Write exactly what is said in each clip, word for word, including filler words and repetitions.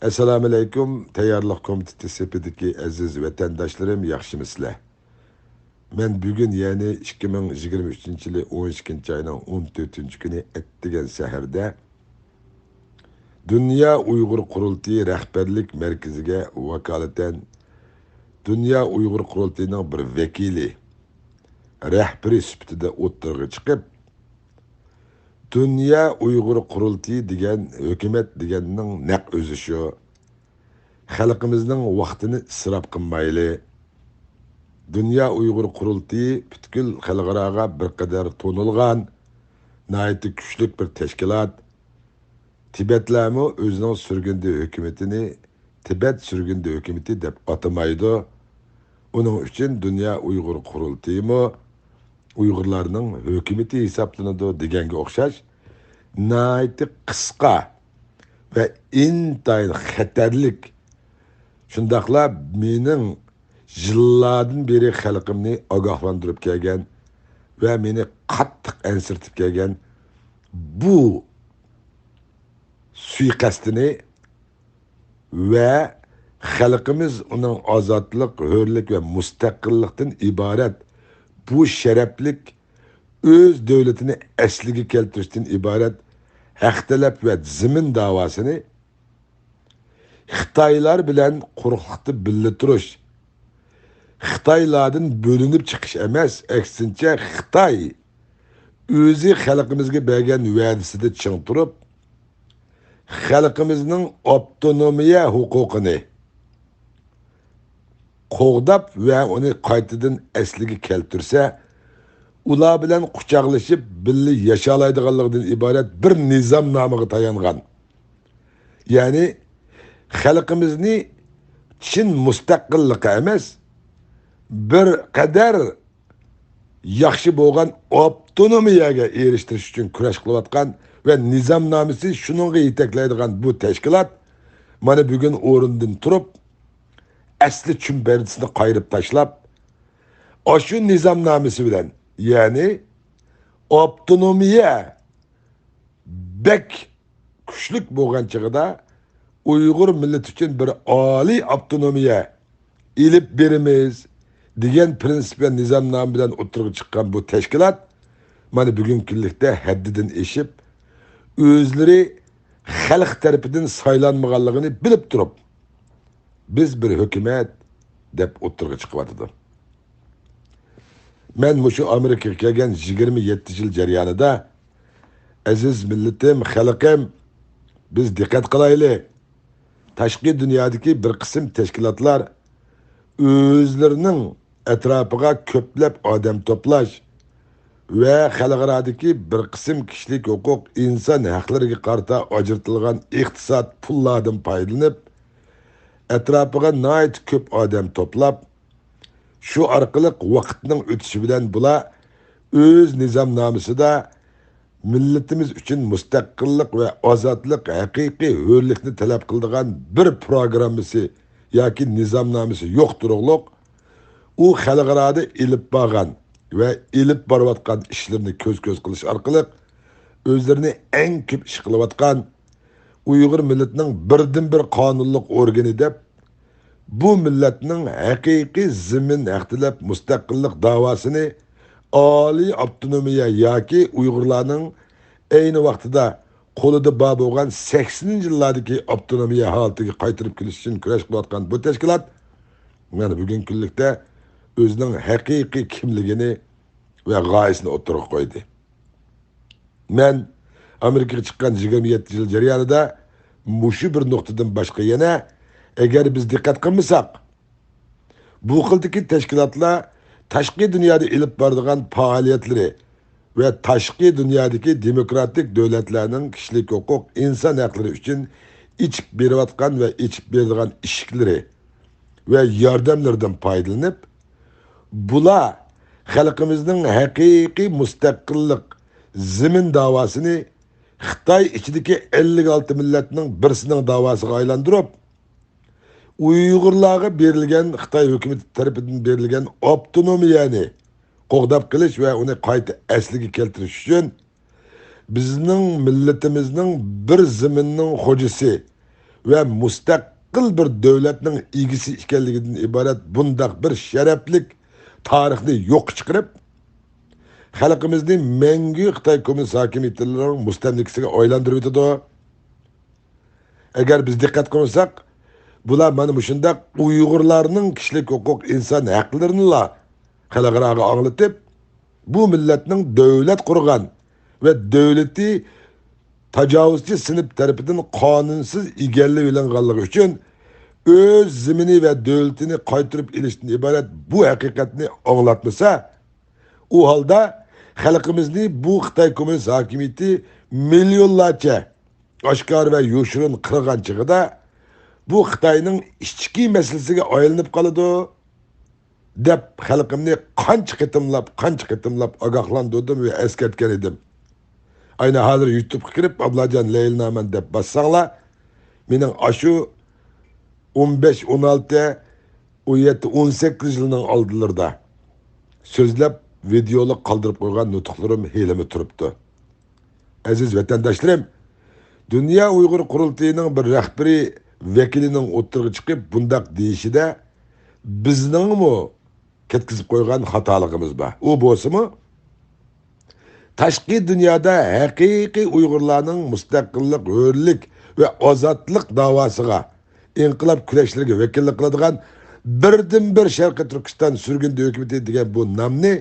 ئەسسالامۇئەلەيكۇم، تەييارلىق كومىتېتى سېپىدىكى ئەزىز ۋەتەنداشلىرىم، ياخشىمۇسىلەر؟ مەن بۈگۈن، يەنى ئىككى مىڭ يىگىرمە ئۈچىنچى يىلى ئون ئىككىنچى ئاينىڭ ئون تۆتىنچى كۈنى ئەتىگەن سەھەردە دۇنيا ئۇيغۇر قۇرۇلتىيى رەھبەرلىك مەركىزىگە ۋاكالىتەن دۇنيا ئۇيغۇر قۇرۇلتىيىنىڭ بىر ۋەكىلى، رەھبىرى سۈپىتىدە ئوتتۇرىغا چىقىپ، دۇنيا ئۇيغۇر قۇرۇلتىيى دېگەن ھۆكۈمەت دېگەننىڭ نەق ئۆزى شۇ. خەلقىمىزنىڭ ۋاقتىنى ئىسراپ قىلمايلى. دۇنيا ئۇيغۇر قۇرۇلتىيى پۈتكۈل خەلقئاراغا بىر قەدەر تونۇلغان، ناھايىتى كۈچلۈك بىر تەشكىلات. تىبەتلەرمۇ ئۆزىنىڭ سۈرگۈندە ھۆكۈمىتىنى تىبەت سۈرگۈندە ھۆكۈمىتى دەپ ئاتىمايدۇ. ئۇنىڭ ئۈچۈن دۇنيا ئۇيغۇر قۇرۇلتىيىمۇ ئۇيغۇرلارنىڭ ھۆكۈمىتى ھېسابلىنىدۇ دېگەنگە ئوخشاش ناھايىتى قىسقا ۋە ئىنتايىن خەتەرلىك، شۇنداقلا مېنىڭ يىللاردىن بېرى خەلقىمنى ئاگاھلاندۇرۇپ كەلگەن ۋە مېنى قاتتىق ئەنسىرىتىپ كەلگەن بۇ سۇيىقەستىنى ۋە خەلقىمىز ئۇنىڭ ئازادلىق، ھۆرلۈك ۋە مۇستەقىللىقتىن ئىبارەت بۇ شەرەپلىك ئۆز دۆلىتىنى ئەسلىگە كەلتۈرۈشتىن ئىبارەت ھەق تەلەپ ۋە زېمىن داۋاسىنى خىتايلار بىلەن قۇرۇقلۇقتا بىللە تۇرۇش، خىتايلاردىن بۆلۈنۈپ چىقىش ئەمەس، ئەكسىنچە، خىتاي ئۆزى خەلقىمىزگە بەرگەن ۋەدىسىدە چىڭ تۇرۇپ، خەلقىمىزنىڭ ئاپتونومىيە ھوقۇقىنى قوغداپ ۋە ئۇنى قايتىدىن ئەسلىگە كەلتۈرسە، ئۇلار بىلەن قۇچاقلىشىپ بىللە ياشالايدىغانلىقىدىن ئىبارەت بىر نىزامنامىغا تايانغان. يەنى خەلقىمىزنى چىن مۇستەقىللىققا ئەمەس، بىر قەدەر ياخشى بولغان ئاپتونومىيەگە ئېرىشتۈرۈش ئۈچۈن كۈرەش قىلىۋاتقان ۋە نىزامنامىسى شۇنىڭغا يېتەكلەيدىغان بۇ تەشكىلات مانا بۈگۈن ئورنىدىن تۇرۇپ، ئەسلى چۈمپەردىسىنى قايرىپ تاشلاپ، ئاشۇ نىزامنامىسى بىلەن، يەنى ئاپتونومىيە بەك كۈچلۈك بولغان چېغىدا ئۇيغۇر مىللىتى ئۈچۈن بىر ئالىي ئاپتونومىيە ئېلىپ بېرىمىز دېگەن پىرىنسىپ ۋە نىزامنامە بىلەن ئوتتۇرىغا چىققان بۇ تەشكىلات مانا بۈگۈنكى كۈنلۈكتە ھەددىدىن ئېشىپ، ئۆزلىرى خەلق تەرىپىدىن سايلانمىغانلىقىنى بىلىپ تۇرۇپ، بىز بىر ھۆكۈمەت دەپ ئوتتۇرىغا چىقىۋاتىدۇ. مەن مۇشۇ ئامېرىكىغا كەلگەن يىگىرمە يەتتە يىل جەريانىدا، ئەزىز مىللىتىم، خەلقىم، بىز دىققەت قىلايلى. تاشقى دۇنيادىكى بىر قىسىم تەشكىلاتلار ئۆزلىرىنىڭ ئەتراپىغا كۆپلەپ ئادەم توپلاش ۋە خەلقئارادىكى بىر قىسىم كىشىلىك ھوقۇق، ئىنسان ھەقلىرىگە قارىتا ئاجرىتىلغان ئىقتىساد پۇللاردىن پايدىلىنىپ، ئەتراپىغا ناھايىتى كۆپ ئادەم توپلاپ، شۇ ئارقىلىق ۋاقىتنىڭ ئۆتۈشى بىلەن بۇلار ئۆز نىزامنامىسىدا مىللىتىمىز ئۈچۈن مۇستەقىللىق ۋە ئازادلىق، ھەقىقىي ھۆرلۈكنى تەلەپ قىلىدىغان بىر پروگراممىسى ياكى نىزامنامىسى يوق تۇرۇقلۇق، ئۇ خەلقئارادا ئېلىپ بارغان ۋە ئېلىپ بارىۋاتقان ئىشلىرىنى كۆز-كۆز قىلىش ئارقىلىق ئۆزلىرىنى ئەڭ كۆپ ئىش قىلىۋاتقان ئۇيغۇر مىللىتىنىڭ بىردىنبىر قانۇنلۇق ئورگىنى دەپ، بۇ مىللەتنىڭ ھەقىقىي زېمىن ھەق تىلەپ مۇستەقىللىق داۋاسىنى ئالىي ئاپتونومىيە ياكى ئۇيغۇرلارنىڭ ئەينى ۋاقتىدا قولىدا بار بولغان سەكسىنىنچى يىللاردىكى ئاپتونومىيە ھالىتىگە قايتۇرۇپ كېلىش ئۈچۈن كۈرەش قىلىۋاتقان بۇ تەشكىلات مانا بۈگۈنكى كۈنلۈكتە ئۆزىنىڭ ھەقىقىي كىملىكىنى ۋە غايىسىنى ئوتتۇرىغا قويدى. مەن ئامېرىكىغا چىققان يىگىرمە يەتتە يىل جەريانىدا مۇشۇ بىر نۇقتىدىن باشقا يەنە، ئەگەر بىز دىققەت قىلمىساق، بۇ خىلدىكى تەشكىلاتلار تاشقى دۇنيادا ئېلىپ بارىدىغان پائالىيەتلىرى ۋە تاشقى دۇنيادىكى دېموكراتىك دۆلەتلەرنىڭ كىشىلىك ھوقۇق، ئىنسان ھەقلىرى ئۈچۈن ئېچىپ بېرىۋاتقان ۋە ئېچىپ بېرىدىغان ئىشىكلىرى ۋە ياردەملىرىدىن پايدىلىنىپ، بۇلار خەلقىمىزنىڭ ھەقىقىي مۇستەقىللىق، زېمىن داۋاسىنى خىتاي ئىچىدىكى ئەللىك ئالتە مىللەتنىڭ بىرسىنىڭ داۋاسىغا ئايلاندۇرۇپ، ئۇيغۇرلارغا بېرىلگەن، خىتاي ھۆكۈمىتى تەرىپىدىن بېرىلگەن ئاپتونومىيەنى قوغداپ قېلىش ۋە ئۇنى قايتا ئەسلىگە كەلتۈرۈش ئۈچۈن، بىزنىڭ مىللىتىمىزنىڭ بىر زېمىننىڭ خوجىسى، ۋە مۇستەقىل بىر دۆلەتنىڭ ئىگىسى ئىكەنلىكىدىن ئىبارەت بۇنداق بىر شەرەپلىك تارىخنى يوققا چىقىرىپ، خەلقىمىزنى مەڭگۈ خىتاي كوممۇنىست ھاكىمىيىتىنىڭ مۇستەملىكىسىگە ئايلاندۇرۇۋېتىدۇ. ئەگەر بىز دىققەت قىلمىساق، بۇلار مانا مۇشۇنداق ئۇيغۇرلارنىڭ كىشىلىك ھوقۇق، ئىنسان ھەقلىرىنىلا خەلقئاراغا ئاڭلىتىپ، بۇ مىللەتنىڭ دۆلەت قۇرغان ۋە دۆلىتى تاجاۋۇزچى سىنىپ تەرىپىدىن قانۇنسىز ئىگىلىۋېلىنغانلىقى ئۈچۈن ئۆز زېمىنى ۋە دۆلىتىنى قايتۇرۇپ ئېلىشتىن ئىبارەت بۇ ھەقىقەتنى ئاڭلاتمىسا، ئۇ ھالدا خەلقىمىزنى بۇ خىتاي كوممۇنىست ھاكىمىيىتى مىليونلارچە ئاشكارا ۋە يوشۇرۇن قىرغان چېغىدا، بۇ خىتاينىڭ ئىچكى مەسىلىسىگە ئايلىنىپ قالىدۇ، دەپ خەلقىمنى قانچە قېتىملاپ، قانچە قېتىملاپ ئاگاھلاندۇردۇم ۋە ئەسكەرتكەن ئىدىم. ئاينا ھازىر يۇتۇبقا كىرىپ، ئابلاجان لەيلىنامەن دەپ باسساڭلار، مېنىڭ ئاشۇ ئون بەش، ئون ئالتە، ئون يەتتە، ئون سەككىز يىلنىڭ ئالدىلىرىدا سۆزلەپ، ۋىدېئولۇق قالدۇرۇپ قويغان نۇتۇقلىرىم ھېلىمۇ تۇرۇپتۇ. ئەزىز ۋەتەنداشلىرىم، دۇنيا ئۇيغۇر قۇرۇلتىيىنىڭ بىر رەھبىرى ۋەكىلىنىڭ ئوتتۇرىغا چىقىپ بۇنداق دېيىشىدە بىزنىڭمۇ كەتكۈزۈپ قويغان خاتالىقىمىز بار. ئۇ بولسىمۇ، تاشقى دۇنيادا ھەقىقىي ئۇيغۇرلارنىڭ مۇستەقىللىق، ھۆرلۈك ۋە ئازادلىق داۋاسىغا، ئىنقىلاب كۈرەشلىرىگە ۋەكىللىك قىلىدىغان بىردىنبىر شەرقىي تۈركىستان سۈرگۈندە ھۆكۈمىتى دېگەن بۇ نامنى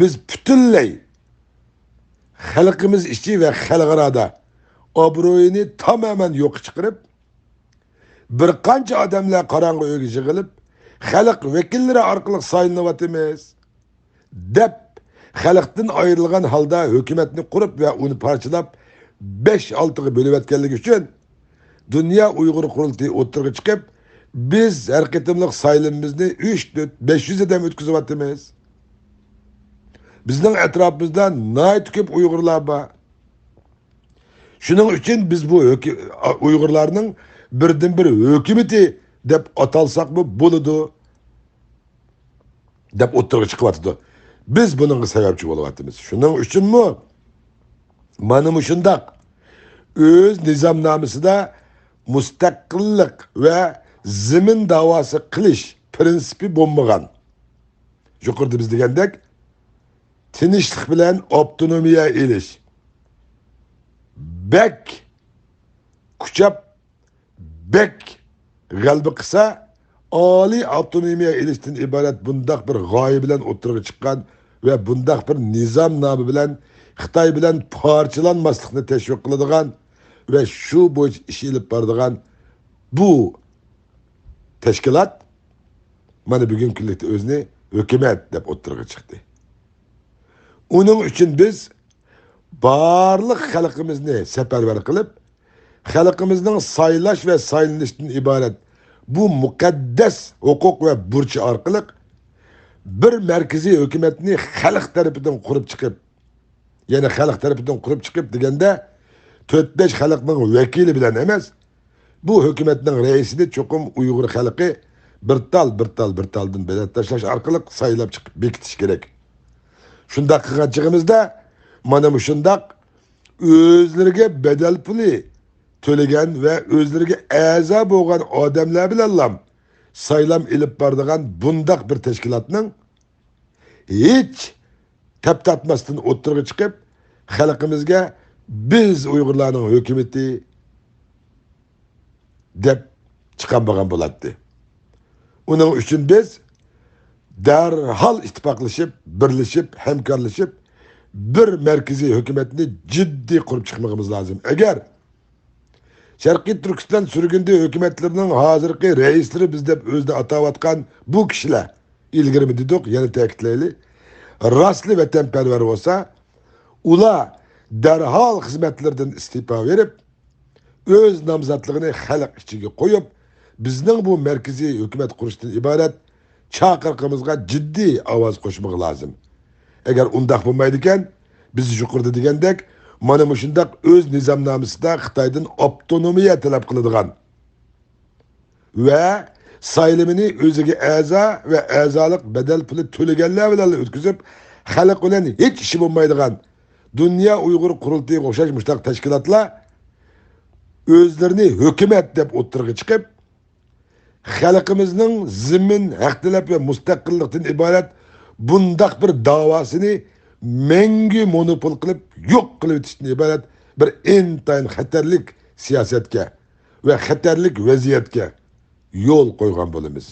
بىز پۈتۈنلەي خەلقىمىز ئىچى ۋە خەلقئارادا ئابرۇيىنى تامامەن يوققا چىقىرىپ، بىر قانچە ئادەملەر قاراڭغۇ ئۆيگە يىغىلىپ، خەلق ۋەكىللىرى ئارقىلىق سايلىنىۋاتىمىز، دەپ، خەلقتىن ئايرىلغان ھالدا ھۆكۈمەتنى قۇرۇپ ۋە ئۇنى پارچىلاپ، بەش ئالتىغا بۆلۈۋەتكەنلىكى ئۈچۈن، دۇنيا ئۇيغۇر قۇرۇلتىيى ئوتتۇرىغا چىقىپ، بىز ھەر قېتىملىق سايلىمىمىزنى ئۈچ، تۆت، بەش يۈز ئادەم ئۆتكۈزۈۋاتىمىز. بىزنىڭ ئەتراپىمىزدا ناھايىتى كۆپ ئۇيغۇرلار بار. شۇنىڭ ئۈچۈن بىز بۇ ھۆكۈ-، ئۇيغۇرلارنىڭ بىردىنبىر ھۆكۈمىتى دەپ ئاتالساقمۇ بولىدۇ، دەپ ئوتتۇرىغا چىقىۋاتىدۇ. بىز بۇنىڭغا سەۋەبچى بولۇۋاتىمىز. شۇنىڭ ئۈچۈنمۇ مانا مۇشۇنداق ئۆز نىزامنامىسىدا مۇستەقىللىق ۋە زېمىن داۋاسى قىلىش پىرىنسىپى بولمىغان، يۇقىرىدا بىز دېگەندەك، تىنچلىق بىلەن ئاپتونومىيە ئېلىش، بەك كۇچاپ، بەك غەلىبە قىلسا، ئالىي ئاپتونومىيە ئېلىشتىن ئىبارەت بۇنداق بىر غايە بىلەن ئوتتۇرىغا چىققان ۋە بۇنداق بىر نىزامنامە بىلەن خىتاي بىلەن پارچىلانماسلىقنى تەشۋىق قىلىدىغان ۋە شۇ بويىچە ئىش ئېلىپ بارىدىغان بۇ تەشكىلات مانا بۈگۈنكى كۈنلۈكتە ئۆزىنى ھۆكۈمەت دەپ ئوتتۇرىغا چىقتى. ئۇنىڭ ئۈچۈن بىز بارلىق خەلقىمىزنى سەپەرۋەر قىلىپ، خەلقىمىزنىڭ سايلاش ۋە سايلىنىشتىن ئىبارەت بۇ مۇقەددەس ھوقۇق ۋە بۇرچى ئارقىلىق بىر مەركىزىي ھۆكۈمەتنى خەلق تەرىپىدىن قۇرۇپ چىقىپ، يەنى خەلق تەرىپىدىن قۇرۇپ چىقىپ دېگەندە، تۆت بەش خەلقنىڭ ۋەكىلى بىلەن ئەمەس، بۇ ھۆكۈمەتنىڭ رەئىسىنى چوقۇم ئۇيغۇر خەلقى بىر تال، بىر تال، بىر تالدىن بېلەت تاشلاش ئارقىلىق سايلاپ چىقىپ بېكىتىش كېرەك. شۇنداق قىلغان چېغىمىزدا، مانا مۇشۇنداق ئۆزلىرىگە بەدەل پۇلى تۆلىگەن ۋە ئۆزلىرىگە ئەزا بولغان ئادەملەر بىلەنلا سايلام ئېلىپ بارىدىغان بۇنداق بىر تەشكىلاتنىڭ ھېچ تەپ تارتماستىن ئوتتۇرىغا چىقىپ، خەلقىمىزگە «بىز ئۇيغۇرلارنىڭ ھۆكۈمىتى» دەپ چىقالمىغان بولاتتى. ئۇنىڭ ئۈچۈن بىز دەرھال ئىتتىپاقلىشىپ، بىرلىشىپ، ھەمكارلىشىپ، بىر مەركىزىي ھۆكۈمەتنى جىددىي قۇرۇپ چىقمىقىمىز لازىم. ئەگەر شەرقىي تۈركىستان سۈرگۈندە ھۆكۈمەتلىرىنىڭ ھازىرقى رەئىسلىرى بىز دەپ ئۆزىنى ئاتاۋاتقان بۇ كىشىلەر، ئىلگىرىمۇ دېدۇق، يەنە تەكىتلەيلى، راستلا ۋەتەنپەرۋەر بولسا، ئۇلار دەرھال خىزمەتلىرىدىن ئىستېپا بېرىپ، ئۆز نامزاتلىقىنى خەلق ئىچىگە قويۇپ، بىزنىڭ بۇ مەركىزىي ھۆكۈمەت قۇرۇشتىن ئىبارەت چاقىرىقىمىزغا جىددىي ئاۋاز قوشمىقى لازىم. ئەگەر ئۇنداق بولمايدىكەن، بىز يۇقىرىدا دېگەندەك، مانا مۇشۇنداق ئۆز نىزامنامىسىدا خىتايدىن ئاپتونومىيە تەلەپ قىلىدىغان ۋە سايلىمىنى ئۆزىگە ئەزا ۋە ئەزالىق بەدەل پۇلى تۆلىگەنلەر بىلەنلا ئۆتكۈزۈپ، خەلق بىلەن ھېچ ئىشى بولمايدىغان دۇنيا ئۇيغۇر قۇرۇلتىيىغا ئوخشاش مۇشۇنداق تەشكىلاتلار ئۆزلىرىنى ھۆكۈمەت دەپ ئوتتۇرىغا چىقىپ، خەلقىمىزنىڭ زېمىن، ھەق تەلەپ ۋە مۇستەقىللىقتىن ئىبارەت بۇنداق بىر داۋاسىنى مەڭگۈ مونوپول قىلىپ يوق قىلىۋېتىشتىن ئىبارەت بىر ئىنتايىن خەتەرلىك سىياسەتكە ۋە خەتەرلىك ۋەزىيەتكە يول قويغان بولىمىز.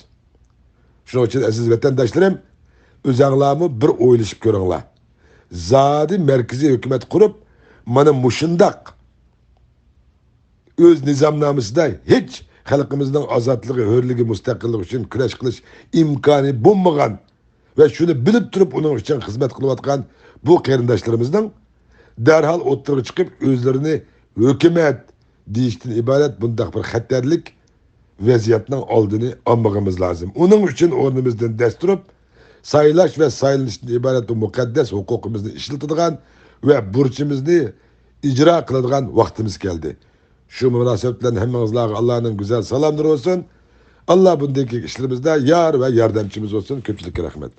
شۇنىڭ ئۈچۈن، ئەزىز ۋەتەنداشلىرىم، ئۆزەڭلارمۇ بىر ئويلىشىپ كۆرۈڭلار. زادى مەركىزىي ھۆكۈمەت قۇرۇپ، مانا مۇشۇنداق ئۆز نىزامنامىسىدا ھېچ خەلقىمىزنىڭ ئازادلىقى، ھۆرلۈكى، مۇستەقىللىقى ئۈچۈن كۈرەش قىلىش ئىمكانى بولمىغان ۋە شۇنى بىلىپ تۇرۇپ ئۇنىڭ ئۈچۈن خىزمەت قىلىۋاتقان بۇ قېرىنداشلىرىمىزنىڭ دەرھال ئوتتۇرىغا چىقىپ، ئۆزلىرىنى ھۆكۈمەت دېيىشتىن ئىبارەت بۇنداق بىر خەتەرلىك ۋەزىيەتنىڭ ئالدىنى ئالمىغىمىز لازىم. ئۇنىڭ ئۈچۈن ئورنىمىزدىن دەس تۇرۇپ، سايلاش ۋە سايلىنىشتىن ئىبارەت بۇ مۇقەددەس ھوقۇقىمىزنى ئىشلىتىدىغان ۋە بۇرچىمىزنى ئىجرا قىلىدىغان ۋاقتىمىز كەلدى. شۇ مۇناسىۋەت بىلەن ھەممىڭىزلارغا ئاللانىڭ گۈزەل سالاملىرى بولسۇن. ئاللا بۇندىن كېيىنكى ئىشلىرىمىزدا يار ۋە ياردەمچىمىز بولسۇن. كۆپچىلىككە رەھمەت.